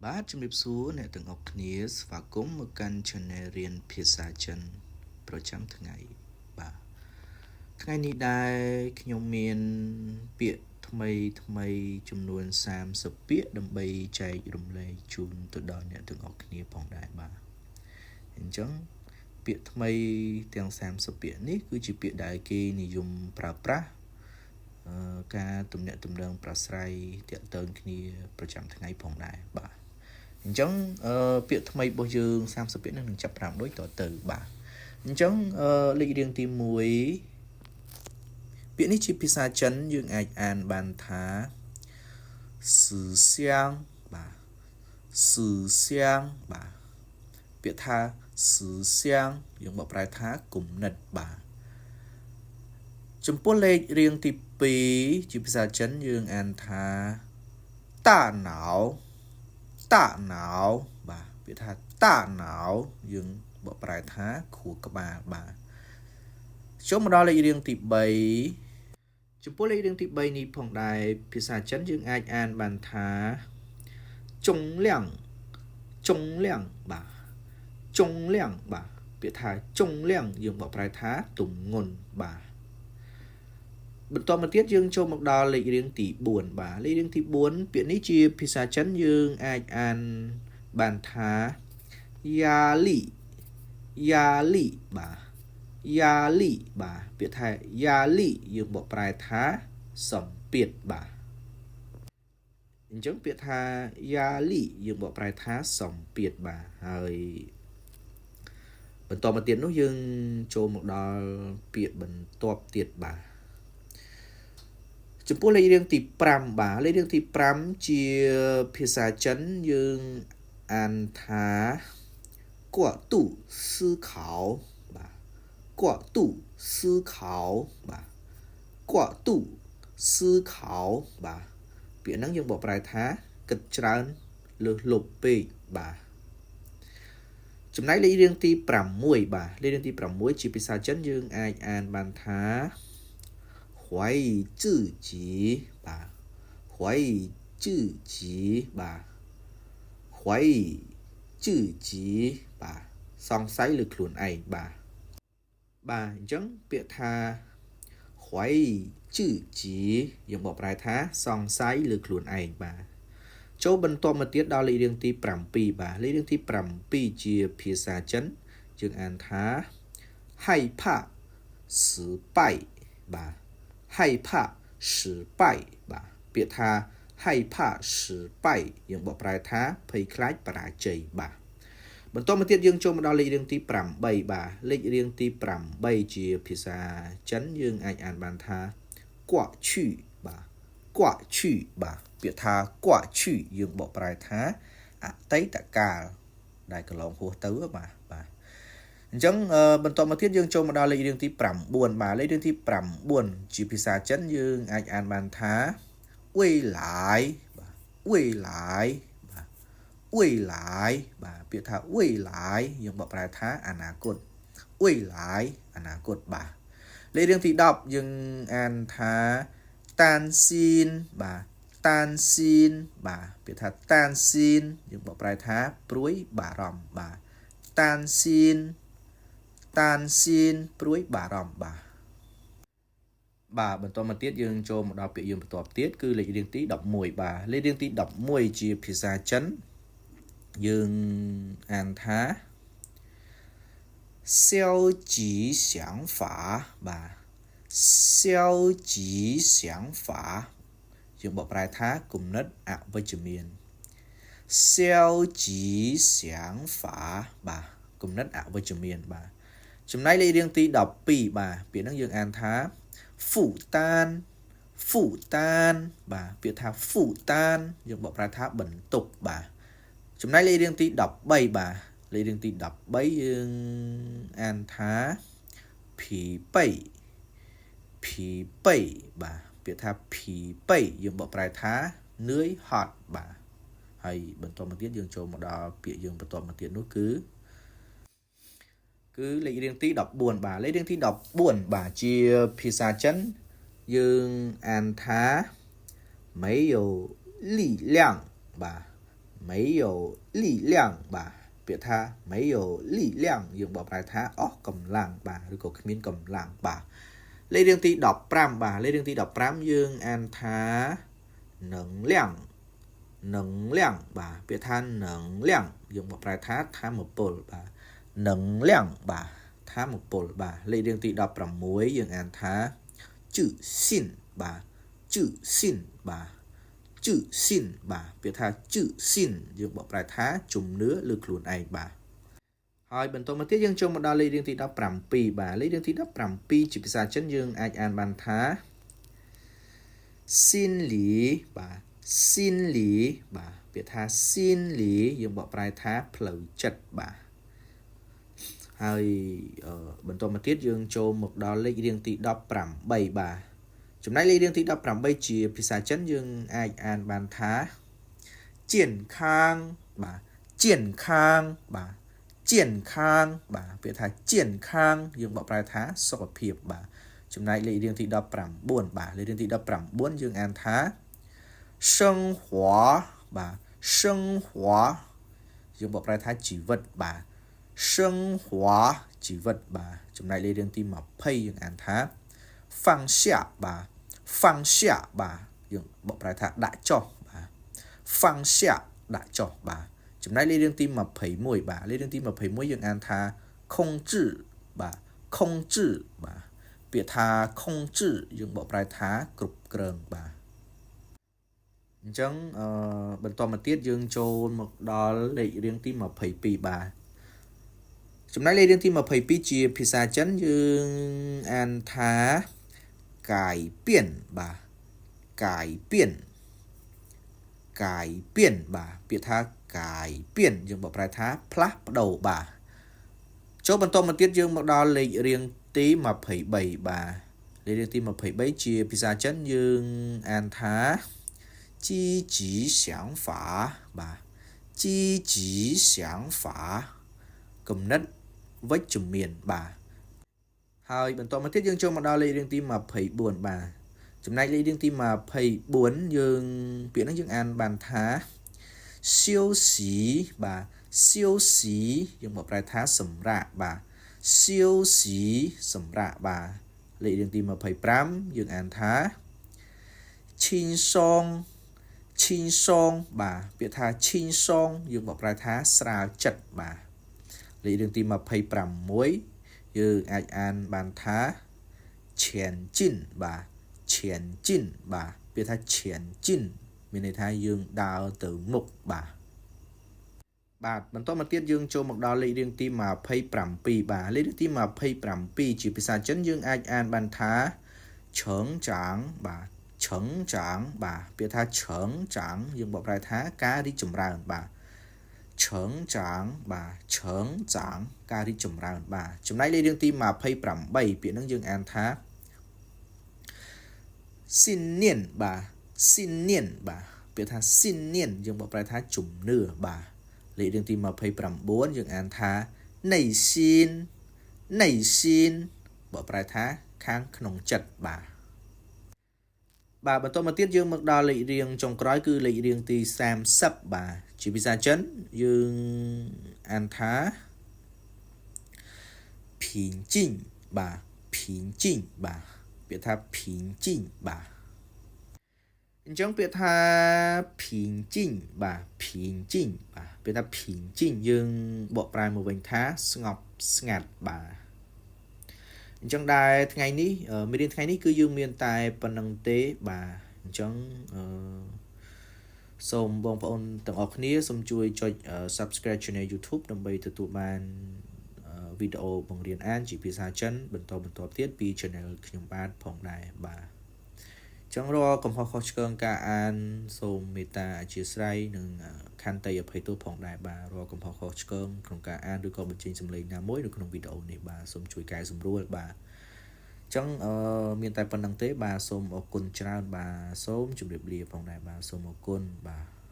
បាទជំរាបសួរអ្នកទាំងអស់គ្នាស្វាគមន៍មកកាន់ Channel រៀនភាសាចិនប្រចាំថ្ងៃបាទថ្ងៃនេះដែរខ្ញុំមានពាក្យថ្មីថ្មីចំនួន30ពាក្យដើម្បីចែករំលែកជូនទៅដល់អ្នកទាំងអស់គ្នាផងដែរបាទអញ្ចឹងពាក្យថ្មីទាំង30ពាក្យនេះគឺជាពាក្យដែលគេនិយមប្រើប្រាស់ការទំនាក់ទំនងប្រាស្រ័យទាក់ទងគ្នាប្រចាំថ្ងៃផងដែរបាទអញ្ចឹងពាក្យថ្មីរបស់យើង30ពាក្យនឹងនឹងចាប់ផ្ដើមដូចតទៅបាទអញ្ចឹងលេខរៀងទី1ពាក្យនេះជាភាសាចិនយើងអាចអានបានថា思想បាទ思想បាទពាក្យថា思想យើងបកប្រែថាគំនិតបាទចំពោះលេខរៀងទី2ជាភាសាចិនយើងអានថា大脑大脑បាទពាក្យថា大脑យើងបកប្រែថាខួរក្បាលបាទចូលមកដល់លេខរៀងទី3ចំពោះលេខរៀងទី3នេះផងដែរភាសាចិនយើងអាចអានបានថា重量重量បាទ重量បាទពាក្យថា重量យើងបកប្រែថាទម្ងន់បាទបន្តមកទៀតយើងចូលមកដល់លេខរៀងទី4បាទលេខរៀងទី4ពាក្យនេះជាភាសាចិនយើងអាចអានបានថា压力压力បាទ压力បាទពាក្យថា压力យើងបកប្រែថាសម្ពាធបាទអញ្ចឹងពាក្យថា压力យើងបកប្រែថាសម្ពាធបាទហើយបន្តមកទៀតនោះយើងចូលមកដល់ពាក្យបន្ទាប់ទៀតបាទចំពោះលេខរៀងទី5បាទលេខរៀងទី5ជាភាសាចិនយើងអានថា过度思考បាទ过度思考បាទ过度思考បាទពាក្យហ្នឹងយើងបកប្រែថាគិតច្រើនលើសលប់ពេកបាទចំណែកលេខរៀងទី6បាទលេខរៀងទី6ជាភាសាចិនយើងអាចអានបានថា怀疑自己បាទ怀疑自己បាទ怀疑自己បាទសង្ស័យលើខ្លួនឯងបាទបាទអញ្ចឹងពាក្យថា怀疑自己យើងបកប្រែថាសង្ស័យលើខ្លួនឯងបាទចូលបន្តមកទៀតដល់លេខរៀងទី7បាទលេខរៀងទី7ជាភាសាចិនយើងអានថា害怕失败បាទ害怕失败បាទពាក្យថា害怕失败យើងបកប្រែថាភ័យខ្លាចបរាជ័យបាទបន្តមកទៀតយើងចូលមកដល់លេខរៀងទី8បាទលេខរៀងទី8ជាភាសាចិនយើងអាចអានបានថា过去បាទ过去បាទពាក្យថា过去យើងបកប្រែថាអតីតកាលដែលកន្លងហួសទៅបាទបាទអញ្ចឹងបន្តមកទៀតយើងចូលមកដល់លេខរៀងទី9បាទលេខរៀងទី9ជាភាសាចិនយើងអាចអានបានថា未来បាទ未来បាទ未来បាទពាក្យថា未来យើងបកប្រែថាអនាគត未来អនាគតបាទលេខរៀងទី10យើងអានថា担心បាទ担心បាទពាក្យថា担心យើងបកប្រែថាព្រួយបារម្ភបាទ担心担心ព្រួយបារម្ភបាទបាទបន្តមកទៀតយើងចូលមកដល់ពាក្យយើងបន្ទាប់ទៀតគឺលេខរៀងទី11បាទលេខរៀងទី11ជាភាសាចិនយើងអានថា消极想法បាទ消极想法យើងបកប្រែថាគំនិតអវិជ្ជមាន消极想法បាទគំនិតអវិជ្ជមានបាទចំណែកលេខរៀងទី12បាទពាក្យហ្នឹងយើងអានថា負担負担បាទពាក្យថា負担យើងបកប្រែថាបន្ទុកបាទចំណែកលេខរៀងទី13បាទលេខរៀងទី13យើងអានថា疲惫疲惫បាទពាក្យថា疲惫យើងបកប្រែថានឿយហត់បាទហើយបន្តមកទៀតយើងចូលមកដល់ពាក្យយើងបន្តមកទៀតនោះគឺគឺលេខរៀងទី14បាទលេខរៀងទី14បាទជាភាសាចិនយើងអានថា没有力量បាទ没有力量បាទពាក្យថា没有力量យើងបកប្រែថាអស់កម្លាំងបាទឬក៏គ្មានកម្លាំងបាទលេខរៀងទី15បាទលេខរៀងទី15យើងអានថា能量能量បាទពាក្យថា能量យើងបកប្រែថាធម៌ពលបាទ能量បាទធម៌ពលបាទលេខរៀងទី16យើងអានថា自信បាទ自信បាទ自信បាទពាក្យថា自信យើងបកប្រែថាជំនឿលើខ្លួនឯងបាទហើយបន្តមកទៀតយើងចូលមកដល់លេខរៀងទី17បាទលេខរៀងទី17ជាភាសាចិនយើងអាចអានបានថា心理បាទ心理បាទពាក្យថា心理យើងបកប្រែថាផ្លូវចិត្តបាទហើយបន្តមកទៀតយើងចូលមកដល់លេខរៀងទី18បាទចំណែកលេខរៀងទី18ជាភាសាចិនយើងអាចអានបានថា健康បាទ健康បាទ健康បាទពាក្យថា健康យើងបកប្រែថាសុខភាពបាទចំណែកលេខរៀងទី19បាទលេខរៀងទី19យើងអានថា生活បាទ生活យើងបកប្រែថាជីវិតបាទ生活ជីវិតបាទចំណែកលេខរៀងទី20យើងអានថា放下បាទ放下បាទយើងបកប្រែថាដាក់ចុះបាទ放下ដាក់ចុះបាទចំណែកលេខរៀងទី21បាទលេខរៀងទី21យើងអានថា控制បាទ控制បាទពាក្យថា控制យើងបកប្រែថាគ្រប់គ្រងបាទអញ្ចឹងអឺបន្តមកទៀតយើងចូលមកដល់លេខរៀងទី22បាទចំណែកលេខរៀងទី22ជាភាសាចិនយើងអានថា改变បាទ改变改变បាទពាក្យថា改变យើងបកប្រែថាផ្លាស់ប្ដូរបាទចូលបន្តមកទៀតយើងមកដល់លេខរៀងទី23បាទលេខរៀងទី23ជាភាសាចិនយើងអានថា积极想法បាទ积极想法គំនិតវិជ្ជមានបាទហើយបន្តមកទៀតយើងចូលមកដល់លេខរៀងទី24បាទចំណែកលេខរៀងទី24យើងពាក្យហ្នឹងយើងអានបានថា休息បាទ休息យើងបកប្រែថាសម្រាកបាទ休息សម្រាកបាទលេខរៀងទី25យើងអានថា轻松轻松បាទពាក្យថា轻松យើងបកប្រែថាស្រាលចិត្តបាទលេខរៀងទី26យើងអាចអានបានថា前进បាទ前进បាទពាក្យថា前进មានន័យថាយើងដើរទៅមុខបាទបាទបន្តមកទៀតយើងចូលមកដល់លេខរៀងទី27បាទលេខរៀងទី27ជាភាសាចិនយើងអាចអានបានថា成長បាទ成長បាទពាក្យថា成長យើងបកប្រែថាការរីកចម្រើនបាទ成長បាទ成長ការរីកចម្រើនបាទចំណែកលេខរៀងទី28ពាក្យហ្នឹងយើងអានថា信念បាទ信念បាទពាក្យថា信念យើងបកប្រែថាជំនឿបាទលេខរៀងទី29យើងអានថា内心内心បកប្រែថាខាងក្នុងចិត្តបាទបាទបន្តមកទៀតយើងមកដល់លេខរៀងចុងក្រោយគឺលេខរៀងទី30បាទជាភាសាចិនយើងអានថា平静បាទ平静បាទពាក្យថា平静បាទអញ្ចឹងពាក្យថា平静បាទ平静បាទពាក្យថា平静យើងបកប្រែមកវិញថាស្ងប់ស្ងាត់បាទអញ្ចឹងដែរថ្ងៃនេះមេរៀនថ្ងៃនេះគឺយើងមានតែប៉ុណ្ណឹងទេបាទអញ្ចឹងអឺសូមបងប្អូនទាំងអស់គ្នាសូមជួយចុច Subscribe Channel YouTube ដើម្បីទទួលបានវីដេអូបង្រៀនអានជាភាសាចិនបន្តបន្តទៀតពី Channel ខ្ញុំបាទផងដែរបាទចឹងរាល់កំហុសខុសឆ្គងការអានសូមមេត្តាអធ្យាស្រ័យនិងខន្តីអភ័យទោសផងដែរបាទរាល់កំហុសខុសឆ្គងក្នុងការអានឬក៏បញ្ចេញសំឡេងណាមួយនៅក្នុងវីដេអូនេះបាទសូមជួយកែសម្រួលបាទចឹងអឺមានតែប៉ុណ្ណឹងទេបាទសូមអរគុណច្រើនបាទសូមជម្រាបលាផងដែរបាទសូមអរគុណបាទ។